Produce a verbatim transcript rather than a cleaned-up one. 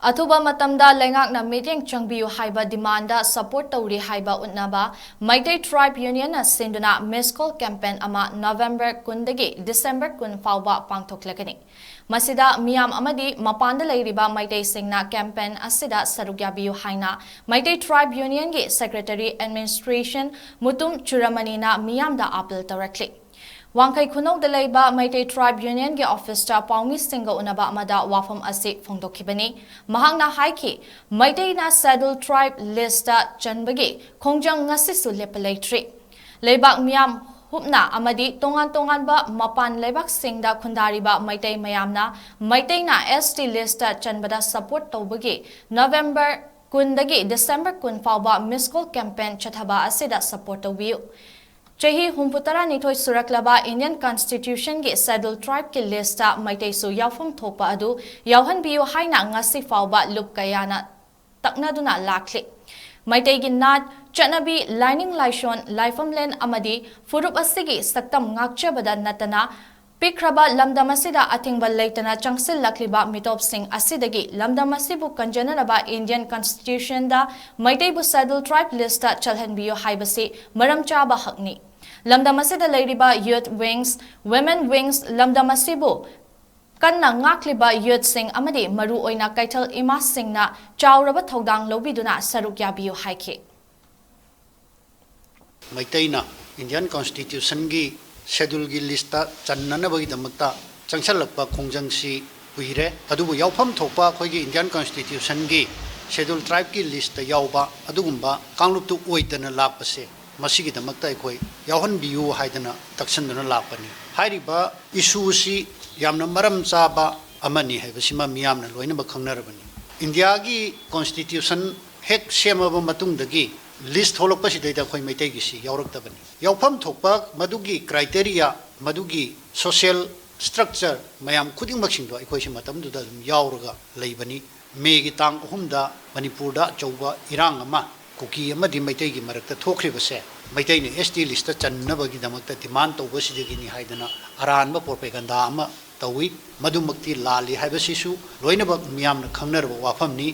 ꯑꯊꯨꯕ ꯃꯇꯝꯗ ꯂꯩꯉꯥꯛꯅ ꯃꯤꯠꯌꯦꯡ ꯆꯪꯕꯤꯌꯨ ꯍꯥꯏꯕ demand ꯗ support ꯇꯧꯔꯤ ꯍꯥꯏꯕ ꯎꯠꯅꯕ Meitei Tribe Union ꯅ ꯁꯤꯟꯗꯨꯅ Miss Call campaign ꯑꯃ November ꯀꯨꯟꯗꯒꯤ December ꯀꯨꯟ ꯐꯥꯎꯕ ꯄꯥꯡꯊꯣꯛꯂꯒꯅꯤ꯫ ꯃꯁꯤꯗ ꯃꯤꯌꯥꯝ ꯑꯃꯗꯤ ꯃꯄꯥꯟꯗ ꯂꯩꯔꯤꯕ ꯃꯩꯇꯩꯁꯤꯡꯅ campaign ꯑꯁꯤꯗ ꯁꯔꯨꯛ ꯌꯥꯕꯤꯌꯨ ꯍꯥꯏꯅ Meitei Tribe Union ꯒꯤ Secretary Administration ꯃꯨꯇꯨꯝ ꯆꯨꯔꯥꯃꯅꯤꯅ ꯃꯤꯌꯥꯝꯗ appeal ꯇꯧꯔꯛꯂꯤ꯫ ꯋꯥꯡꯈꯩ ꯈꯨꯅꯧꯗ ꯂꯩꯕ Meitei Tribe Union ꯒꯤ office ꯇ ꯄꯥꯎꯃꯤꯁꯤꯡꯒ ꯎꯅꯕ ꯑꯃꯗ ꯋꯥꯐꯝ ꯑꯁꯤ ꯐꯣꯡꯗꯣꯛꯈꯤꯕꯅꯤ꯫ ꯃꯍꯥꯛꯅ ꯍꯥꯏꯈꯤ, ꯃꯩꯇꯩꯅ Scheduled Tribe list ꯇ ꯆꯟꯕꯒꯤ ꯈꯣꯡꯖꯪ ꯉꯁꯤꯁꯨ ꯂꯦꯞꯄ ꯂꯩꯇ꯭ꯔꯤ꯫ ꯂꯩꯕꯥꯛ ꯃꯤꯌꯥꯝ ꯍꯨꯞꯅ ꯑꯃꯗꯤ ꯇꯣꯉꯥꯟ ꯇꯣꯉꯥꯟꯕ ꯃꯄꯥꯟ ꯂꯩꯕꯥꯛꯁꯤꯡꯗ ꯈꯨꯟꯗꯥꯔꯤꯕ ꯃꯩꯇꯩ ꯃꯌꯥꯝꯅ ꯃꯩꯇꯩꯅ S T list ꯇ ꯆꯟꯕꯗ support ꯇꯧꯕꯒꯤ November ꯀꯨꯟꯗꯒꯤ December ꯀꯨꯟ ꯐꯥꯎꯕ Miss Call campaign ꯆꯠꯊꯕ ꯑꯁꯤꯗ support ꯇꯧꯕꯤꯌꯨ꯫ ꯆꯍꯤ ꯍꯨꯝꯐꯨ ꯇꯔꯥꯅꯤꯊꯣꯏ ꯁꯨꯔꯛꯂꯕ Indian Constitution ꯒꯤ Scheduled Tribe ꯀꯤ list ꯇ ꯃꯩꯇꯩꯁꯨ ꯌꯥꯎꯐꯝ ꯊꯣꯛꯄ ꯑꯗꯨ ꯌꯥꯎꯍꯟꯕꯤꯌꯨ ꯍꯥꯏꯅ ꯉꯁꯤ ꯐꯥꯎꯕ ꯂꯨꯞ ꯀꯌꯥꯅ ꯇꯛꯅꯗꯨꯅ ꯂꯥꯛꯂꯤ꯫ ꯃꯩꯇꯩꯒꯤ ꯅꯥꯠ, ꯆꯠꯅꯕꯤ, ꯂꯥꯏꯅꯤꯡ ꯂꯥꯏꯁꯣꯟ, ꯂꯥꯏꯐꯝꯂꯦꯟ ꯑꯃꯗꯤ ꯐꯨꯔꯨꯞ ꯑꯁꯤꯒꯤ ꯁꯛꯇꯝ ꯉꯥꯛꯆꯕꯗ ꯅꯠꯇꯅ ꯄꯤꯛꯈ꯭ꯔꯕ ꯂꯝꯗꯝ ꯑꯁꯤꯗ ꯑꯊꯤꯡꯕ ꯂꯩꯇꯅ ꯆꯪꯁꯤꯜꯂꯛꯂꯤꯕ ꯃꯤꯇꯣꯞꯁꯤꯡ ꯑꯁꯤꯗꯒꯤ ꯂꯝꯗꯝ ꯑꯁꯤꯕꯨ ꯀꯟꯖꯅꯅꯕ Indian Constitution ꯗ ꯃꯩꯇꯩꯕꯨ Scheduled Tribe list ꯇ ꯆꯜꯍꯟꯕꯤꯌꯨ ꯍꯥꯏꯕꯁꯤ ꯃꯔꯝ ꯆꯥꯕ ꯍꯛꯅꯤ꯫ ꯂꯝꯗꯝ ꯑꯁꯤꯗ ꯂꯩꯔꯤꯕ youth wings, women wings, ꯂꯝꯗꯝ ꯑꯁꯤꯕꯨ ꯀꯟꯅ ꯉꯥꯛꯂꯤꯕ youth ꯁꯤꯡ ꯑꯃꯗꯤ ꯃꯔꯨ ꯑꯣꯏꯅ ꯀꯩꯊꯦꯜ ꯏꯃꯥꯁꯤꯡꯅ ꯆꯥꯎꯔꯕ ꯊꯧꯗꯥꯡ ꯂꯧꯕꯤꯗꯨꯅ ꯁꯔꯨꯛ ꯌꯥꯕꯤꯌꯨ ꯍꯥꯏꯈꯤ꯫ ꯃꯩꯇꯩꯅ Indian Constitution ꯒꯤ Schedule ꯒꯤ list ꯇ ꯆꯟꯅꯅꯕꯒꯤꯗꯃꯛꯇ ꯆꯪꯁꯜꯂꯛꯄ ꯈꯣꯡꯖꯪꯁꯤ ꯀꯨꯏꯔꯦ꯫ ꯑꯗꯨꯕꯨ ꯌꯥꯎꯐꯝ ꯊꯣꯛꯄ ꯑꯩꯈꯣꯏꯒꯤ Indian Constitution ꯒꯤ Scheduled Tribe ꯀꯤ list ꯇ ꯌꯥꯎꯕ ꯑꯗꯨꯒꯨꯝꯕ ꯀꯥꯡꯂꯨꯞꯇꯨ ꯑꯣꯏꯗꯅ ꯂꯥꯛꯄꯁꯦ, ꯃꯁꯤꯒꯤꯗꯃꯛꯇ ꯑꯩꯈꯣꯏ ꯌꯥꯎꯍꯟꯕꯤꯌꯨ ꯍꯥꯏꯗꯅ ꯇꯛꯁꯟꯗꯨꯅ ꯂꯥꯛꯄꯅꯤ꯫ ꯍꯥꯏꯔꯤꯕ issue ꯑꯁꯤ ꯌꯥꯝꯅ ꯃꯔꯝ ꯆꯥꯕ ꯑꯃꯅꯤ ꯍꯥꯏꯕꯁꯤꯃ ꯃꯤꯌꯥꯝꯅ ꯂꯣꯏꯅꯃꯛ ꯈꯪꯅꯔꯕꯅꯤ꯫ ꯏꯟꯗꯤꯌꯥꯒꯤ Constitution ꯍꯦꯛ ꯁꯦꯝꯃꯕ ꯃꯇꯨꯡꯗꯒꯤ list ꯊꯣꯛꯂꯛꯄꯁꯤꯗꯩꯗ ꯑꯩꯈꯣꯏ ꯃꯩꯇꯩꯒꯤꯁꯤ ꯌꯥꯎꯔꯛꯇꯕꯅꯤ꯫ ꯌꯥꯎꯐꯝ ꯊꯣꯛꯄ ꯃꯗꯨꯒꯤ criteria, ꯃꯗꯨꯒꯤ social structure ꯃꯌꯥꯝ ꯈꯨꯗꯤꯡꯃꯛꯁꯤꯡꯗꯣ ꯑꯩꯈꯣꯏꯁꯤ ꯃꯇꯝꯗꯨꯗ ꯑꯗꯨꯝ ꯌꯥꯎꯔꯒ ꯂꯩꯕꯅꯤ꯫ ꯃꯦꯒꯤ ꯇꯥꯡ ꯑꯍꯨꯝꯗ ꯃꯅꯤꯄꯨꯔꯗ ꯑꯆꯧꯕ ꯏꯔꯥꯡ ꯑꯃ ꯀꯨꯀꯤ ꯑꯃꯗꯤ ꯃꯩꯇꯩꯒꯤ ꯃꯔꯛꯇ ꯊꯣꯛꯈ꯭ꯔꯤꯕꯁꯦ, ꯃꯩꯇꯩꯅ S T list ꯇ ꯆꯟꯅꯕꯒꯤꯗꯃꯛꯇ demand ꯇꯧꯕꯁꯤꯗꯒꯤꯅꯤ ꯍꯥꯏꯗꯅ ꯑꯔꯥꯟꯕ propaganda ꯑꯃ ꯇꯧꯏ꯫ ꯃꯗꯨꯃꯛꯇꯤ ꯂꯥꯜꯂꯤ ꯍꯥꯏꯕꯁꯤꯁꯨ ꯂꯣꯏꯅꯃꯛ ꯃꯤꯌꯥꯝꯅ ꯈꯪꯅꯔꯕ ꯋꯥꯐꯝꯅꯤ꯫